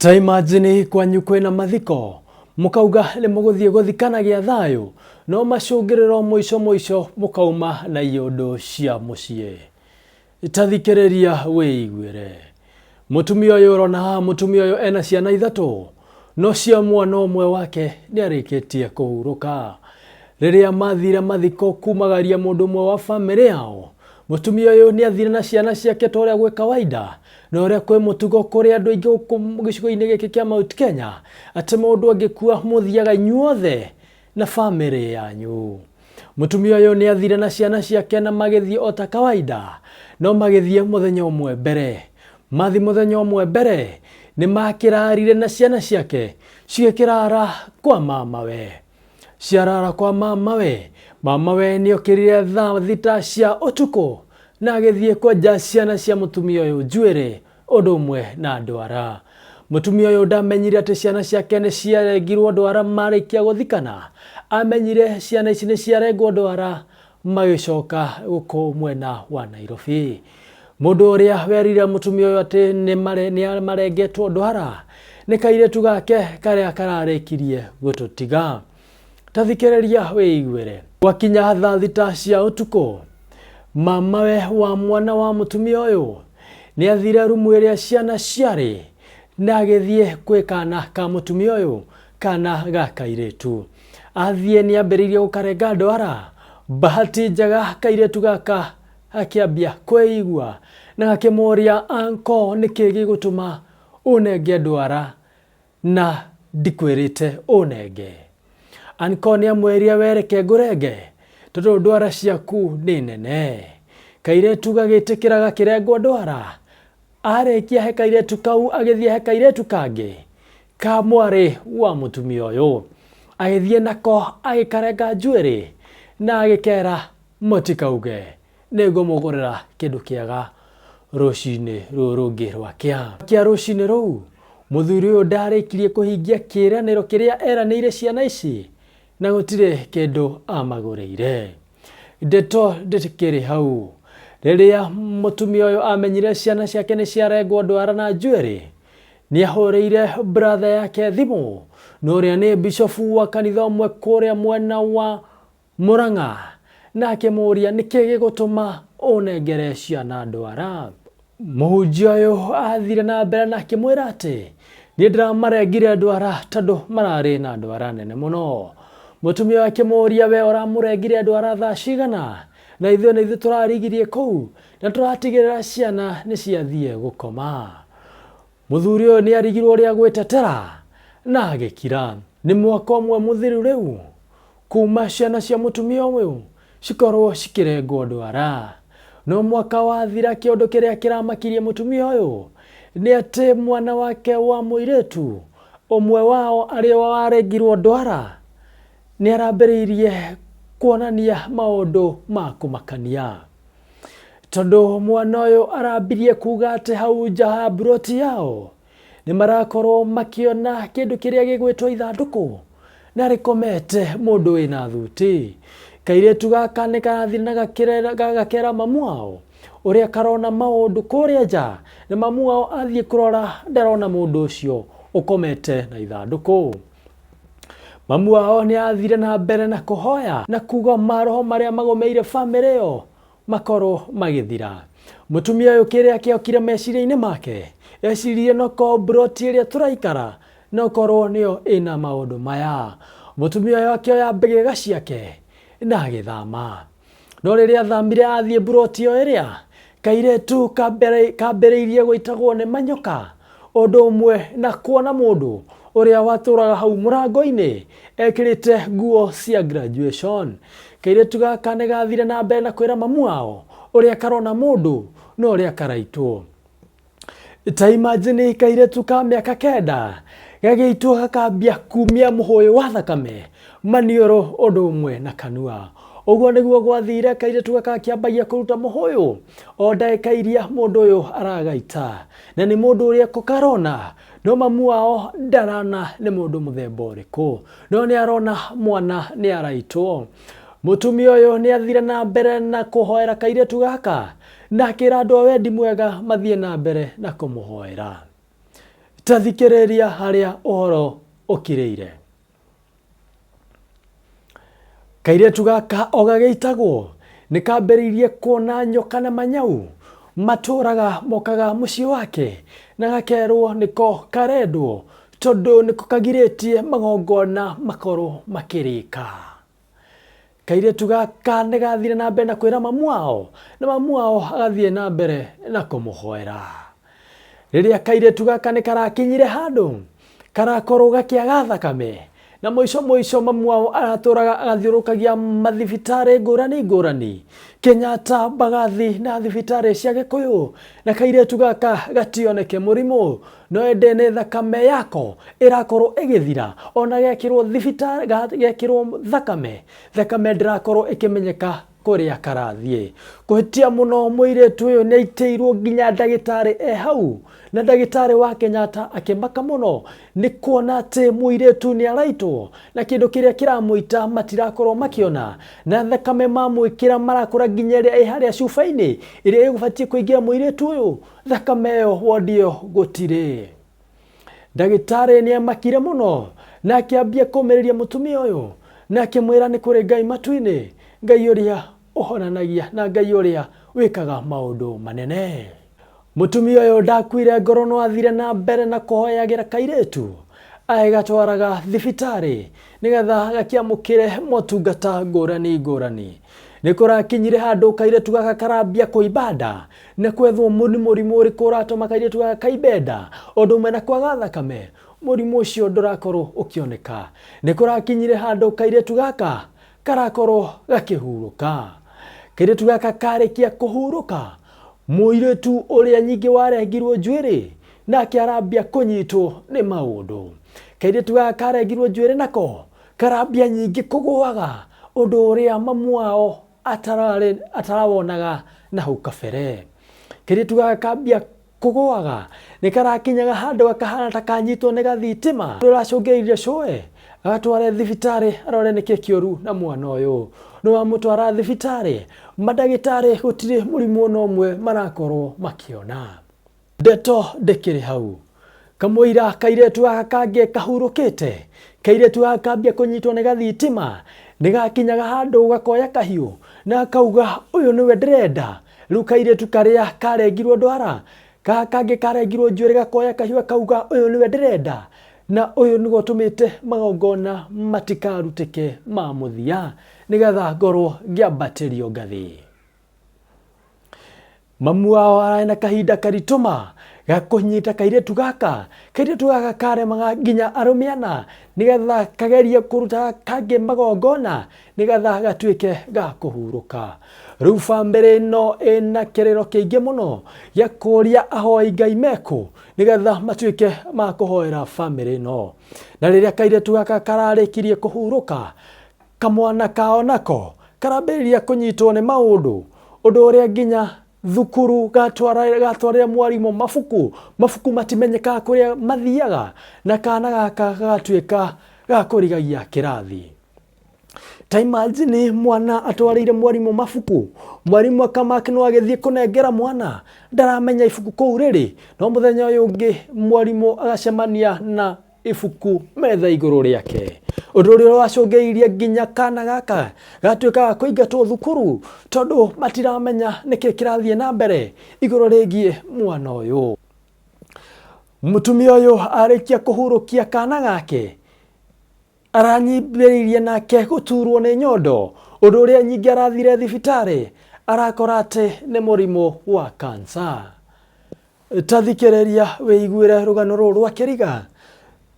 Ta imagine kwanyu kwĩna mathiko, mũkauga nĩ mũgũthiĩ gũthikana gĩa thayũ, no macũngĩrĩro mũico mũico mũkauma na iyũndũ cia mũciĩ. Ta thikĩrĩria wĩiguĩre. Mũtumia ũyũ ũrona haha, mũtumia ũyũ ena ciana ithatũ, no cia mwana ũmwe wake nĩ arĩkĩtie kũhurũka. Rĩrĩa mathire mathiko kumagaria mũndũ ũmwe wa bamĩrĩ yao, mũtumia ũyũ nĩ athire na ciana ciake ta ũrĩa gwĩ kawaida, Na ũrĩa kwĩ mũtugo kũrĩ andũ aingĩ gũkũ gĩcigo-inĩ gĩkĩ kĩa Mount Kenya, atĩ mũndũ angĩkua mũthiaga inyuothe na bamĩrĩ yanyu. Mũtumia ũyũ nĩ athire na ciana ciake na magĩthiĩ o ta kawaida, no magĩthiĩ mũthenya ũmwe mbere. Mathiĩ mũthenya ũmwe mbere, nĩ makĩrarire na ciana ciake cigĩkĩrara kwa mamawe. Ciarara kwa mamawe, mamawe nĩ okĩrire thaa thita cia ũtukũ na agĩthiĩ kwenja ciana cia mũtumia ũyũ njuĩrĩ ũndũ ũmwe na ndwara. Mũtumia ũyũ ndamenyire atĩ ciana ciake nĩ ciarengirwo ndwara marĩkia gũthikana, amenyire ciana ici nĩ ciarengwo ndwara magĩcoka gũkũ mwena wa Nairobi. Mũndũ ũrĩa werire mũtumia ũyũ atĩ nĩ marengetwo ndwara nĩ kairĩtu gake karĩa kararĩkirie gũtũtiga. Ta thikĩrĩria wĩiguĩre. Gwakinya thaa thita cia ũtukũ, mamawe wa mwana wa mũtumia ũyũ nĩ athire rumu ĩrĩa ciana ciarĩ na agĩthiĩ kwĩ kana ka mũtumia ũyũ, kana ga kairĩtu. Athiĩ nĩ ambĩrĩirie gũkarenga ndwara. Bahati njega kairĩtu gaka gakĩambia kwĩigua na gakĩmũria uncle nĩkĩ gĩgũtũma ũnenge ndwara na ndikwĩrĩte ũnenge. Uncle nĩamwĩrire we reke ngũrenge tondũ ndwara ciaku nĩ nene. Kairĩtu gagĩtĩkĩra gakĩrengwo ndwara. Arĩkia he kairĩtu kau agĩthiĩ he kairĩtu kangĩ ka mwarĩ wa mũtumia ũyũ. Agĩthiĩ nako agĩkarenga njuĩrĩ na agĩkera mũtikauge nĩngũmũgũrĩra kĩndũ kĩega rũcinĩ rũrũ rũngĩ rwakĩa. Kĩa rũcinĩ rũu, mũthuri ũyũ ndarĩkirie kũhingia kĩĩranĩro kĩrĩa eranĩire ciana ici na gũtirĩ kĩndũ amagũrĩire. Ndeto ndĩkĩrĩ hau. Rĩrĩa mũtumia ũyũ amenyire ciana ciake nĩ ciarengwo ndwara na njuĩrĩ, nĩ ahũrĩire brother yake thimũ, na ũrĩa nĩ bishofu wa kanitha ũmwe kũrĩa mwena wa Murang'a, na akĩmũũria nĩkĩ gĩgũtũma ũnengere ciana ndwara. Mũhunjia ũyũ athire na mbere na akĩmwĩra atĩ niĩ ndĩramarengire ndwara tondũ mararĩ na ndwara nene mũno. Mũtumia ũyũ akĩmũũria we ũramũrengire ndwara thaa cigana na ithuĩ nĩ ithuĩ tũrarigirie kũu na tũratigĩrĩra ciana nĩ ciathiĩ gũkoma. Mũthuri ũyũ nĩ arigirwo ũrĩa gwĩtetera na agĩkira. Nĩ mwaka ũmwe mũthiru rĩu kuma ciana cia mũtumia ũyũ cikorwo cikĩrengwo ndwara. No mwaka wathira kĩũndũ kĩrĩa kĩramakirie mũtumia ũyũ nĩ atĩ mwana wake wa mũirĩtu ũmwe wao arĩ warengirwo ndwara nĩ arambĩrĩirie kuonania maũndũ ma kũmakania. Tondũ mwana ũyũ arambirie kuga atĩ hau nja ha mburoti yao nĩ marakorwo makĩona kĩndũ kĩrĩa gĩgwĩtwo ithandũkũ na rĩkomete mũndũ wĩna thuti. Kairĩtu gaka nĩ karathire na gakera mamu wao ũrĩa karona maũndũ kũrĩa nja na mamu wao athiĩ kũrora ndarona mũndũ ũcio ũkomete na ithandũkũ. Mamu wao nĩ athire na mbere na kũhoya na kuga maroho marĩa magũmĩire bamĩrĩ ĩyo makorwo magĩthira. Mũtumia ũyũ kĩrĩa kĩokire meciria-inĩ make, eciririe noko mburoti ĩrĩa tũraikara nokorwo nĩyo ĩna maũndũ maya. Mũtumia ũyũ akĩoya mbĩgĩga ciake na agĩthama. No rĩrĩa athamire athiĩ mburoti o ĩrĩa, kairĩtu kambĩrĩirie gũitagwo nĩ manyoka, ũndũ ũmwe na kuona mũndũ ũrĩa watũraga hau mũrango-inĩ ekĩrĩte nguo cia graduation. Kairĩtu gaka nĩ gathire na mbere na kwĩra mamu wao ũrĩa karona mũndũ na ũrĩa karaitwo. Ta imagine kairĩtu ka mĩaka kenda gagĩitwo gakambia kumia mũhũyũ wa thakame maniũrũ ũndũ ũmwe na kanua. Ũguo nĩguo gwathire kairĩtu gaka gakĩambagia kũruta mũhũyũ o ndagĩka iria mũndũ ũyũ aragaita. Na nĩ mũndũ ũrĩa ko karona no mamu wao ndarana nĩ mũndũ mũthemba ũrĩkũ. No nĩ arona mwana nĩ araitwo. Mũtumia ũyũ nĩ athire na mbere na kũhoera kairĩtu gaka na akĩra andũ a wendi mwega mathiĩ na mbere na kũmũhoera. Ta thikĩrĩria harĩa ũhoro ũkirĩire. Kairĩtu gaka o gagĩitagwo nĩ kambĩrĩirie kuona nyoka na manyau matũraga mokaga mũciĩ wake na gakerwo nĩko karendwo tondũ nĩko kagirĩtie magongona makorwo makĩrĩka. Kairĩtu gaka nĩ gathire na mbere na kwĩra mamu wao na mamu wao agathiĩ na mbere na kũmũhoera. Rĩrĩa kairĩtu gaka nĩ karakinyire handũ karakorwo gakĩaga thakame na mũico mũico mamu wao aratũraga agathiũrũrũkagia mathibitarĩ ngũrani ngũrani Kenyatta, Mbagathi na thibitarĩ cia Gĩkũyũ na kairĩtu gaka gationeke mũrimũ no ĩndĩ nĩ thakame yako ĩrakorwo ĩgĩthira ona gekĩrwo thibitarĩ gekĩrwo thakame thakame ndĩrakorwo ĩkĩmenyeka kũrĩa karathiĩ. Kũhĩtia mũno mũirĩtu ũyũ nĩ aitĩirwo nginya ndagĩtarĩ e hau na ndagĩtarĩ wa Kenyatta akĩmaka mũno nĩ kuona atĩ mũirĩtu nĩ araitwo na kĩndũ kĩrĩa kĩramũita matirakorwo makĩona na thakame mamwĩkĩra marakora nginya ĩrĩa ĩ harĩa cuba-inĩ ĩrĩa ĩgũbatiĩ kũingĩra mũirĩtu ũyũ thakame ĩyo wondi ĩyo gũtirĩ. Ndagĩtarĩ nĩ amakire mũno na akĩambia kũmĩrĩria mũtumia ũyũ na akĩmwĩra nĩ kũrĩ Ngai matu-inĩ, Ngai ũrĩa ũhonanagia na Ngai ũrĩa wĩkaga maũndũ manene. Mũtumia ũyũ ndakuire ngoro no athire na mbere na kũhoyagĩra kairĩtu agĩgatwaraga thibitarĩ nĩgetha gakĩamũkĩre motungata ngũrani ngũrani. Nĩ kũrakinyire handũ kairĩtu gaka karambia kũimba nda na kwethwo nĩ mũrimũ ũrĩkũ ũratũma kairĩtu gaka kaimbe nda ũndũ ũmwe na kwaga thakame mũrimũ ũcio ndũrakorwo ũkĩoneka. Nĩ kũrakinyire handũ kairĩtu gaka karakorwo gakĩhurũka. Kairĩtu gaka karĩkia kũhurũka mũirĩtu ũrĩa nyingĩ warengirwo njuĩrĩ nake arambia kũnyitwo nĩ maũndũ. Kairĩtu gaka karengirwo njuĩrĩ nako karambia nyingĩ kũgũaga ũndũ ũrĩa mamu wao atarawonaga na hau kabere. Kairĩtu gaka kambia kũgũaga nĩ karakinyaga handũ gakahana ta kanyitwo nĩ gathitima ũracũngĩrĩirie cũe agatware thibitarĩ arore nĩkĩ kĩũru na mwana ũyũ. Nĩ wamũtwara thibitarĩ mandagĩtarĩ gũtirĩ mũrimũ ona ũmwe marakorwo makĩona. Ndeto ndĩkĩrĩ hau. Kamũira kairĩtu gaka kangĩ kahurũkĩte, kairĩtu gaka kambia kũnyitwo nĩ gathitima, nĩ gakinyaga handũ gakoya kahiũ na gakauga ũyũ nĩwe ndĩrenda. Rĩu kairĩtu karĩa karengirwo ndwara, gaka kangĩ karengirwo njuĩrĩ gakoya kahiũ gakauga ũyũ nĩwe ndĩrenda na ũyũ nĩwe ũtũmĩte magongona matikarutĩke ma mũthia nĩgetha ngorwo ngĩambatĩrio ngathĩ. Mamu wao ararĩ na kahinda karitũ ma ga kũnyita kairĩtu gaka. Kairĩtu gaka karemaga nginya arũme ana nĩgetha kagerie kũruta kangĩ magongona nĩgetha gatuĩke ga kũhurũka. Rĩu bamĩrĩ ĩno ĩna kĩrĩro kĩingĩ mũno gĩa kũria ahoi Ngai mekũ nĩgetha matuĩke ma kũhoera bamĩrĩ ĩno. Na rĩrĩa kairĩtu gaka kararĩkirie kũhurũka, Kamwana kao nako karambĩrĩria kũnyitwo nĩ maũndũ, ũndũ ũrĩa nginya thukuru gatwarĩra mwarimũ mabuku, mabuku matimenyekaga kũrĩa mathiaga, na kana gaka gagatuĩka ga kũrigagia kĩrathi. Ta imagine mwana atwarĩire mwarimũ mabuku, mwarimũ akamak no agĩthiĩ kũnengera mwana, ndaramenya ibuku kũu rĩrĩ, no mũthenya ũyũ ũngĩ mwarimũ agacemania na ibuku metha igũrũ rĩake ũndũ ũrĩa wacũngĩrĩirie nginya kana gaka gatuĩka ga kũingatwo thukuru tondũ matiramenya nĩkĩ kĩrathiĩ na mbere igũrũ rĩgiĩ mwana ũyũ. Mũtumia ũyũ arĩkia kũhurũkia kana gake aranyibĩrĩirie nake gũturwo nĩ nyondo ũndũ ũrĩa nyingĩ arathire thibitarĩ arakora atĩ nĩ mũrimũ wa kansa. Ta thikĩrĩria wĩiguĩre rũgano rũrũ rwa kĩriga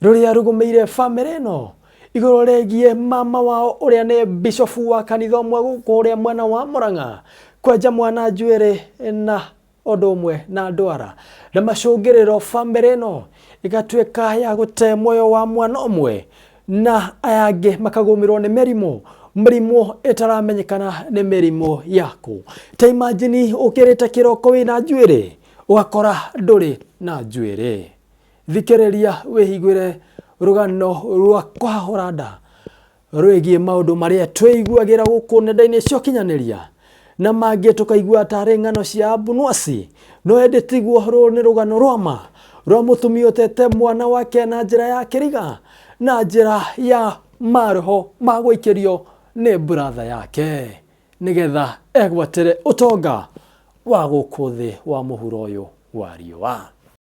rũrĩa rũgũmĩire bamĩrĩ ĩno igũrũ rĩgiĩ mama wao ũrĩa nĩ bishofu wa kanitha ũmwe kũrĩa mwena wa Murang'a kwenja mwana njuĩrĩ na ũndũ ũmwe na ndwara na macũngĩrĩro bamĩrĩ ĩno ĩgatuĩka ya gũte muoyo wa mwana ũmwe na aya angĩ makagũmĩrwo nĩ mĩrimũ mĩrimũ ĩtaramenyekana nĩ mĩrimũ yaku. Ta imagine ũkĩrĩte kĩroko wĩna njuĩrĩ ũgakora ndũrĩ na njuĩrĩ. Thikĩrĩria wĩiguĩre rũgano rwa kũhahũra nda rwĩgiĩ maũndũ marĩa twĩiguagĩra gũkũ nenda-inĩ cia ũkinyanĩria na mangĩ tũkaigua tarĩ ng'ano cia Abunwasi, no ĩndĩ tiguo, rũrũ nĩ rũgano rwa ma. Rwa mũtumia ũtete mwana wake na njĩra ya kĩriga na njĩra ya maroho ma gũikĩrio nĩ buratha yake nĩgetha egwatĩre ũtonga wa gũkũ thĩ wa mũhuro ũyũ wa riũa.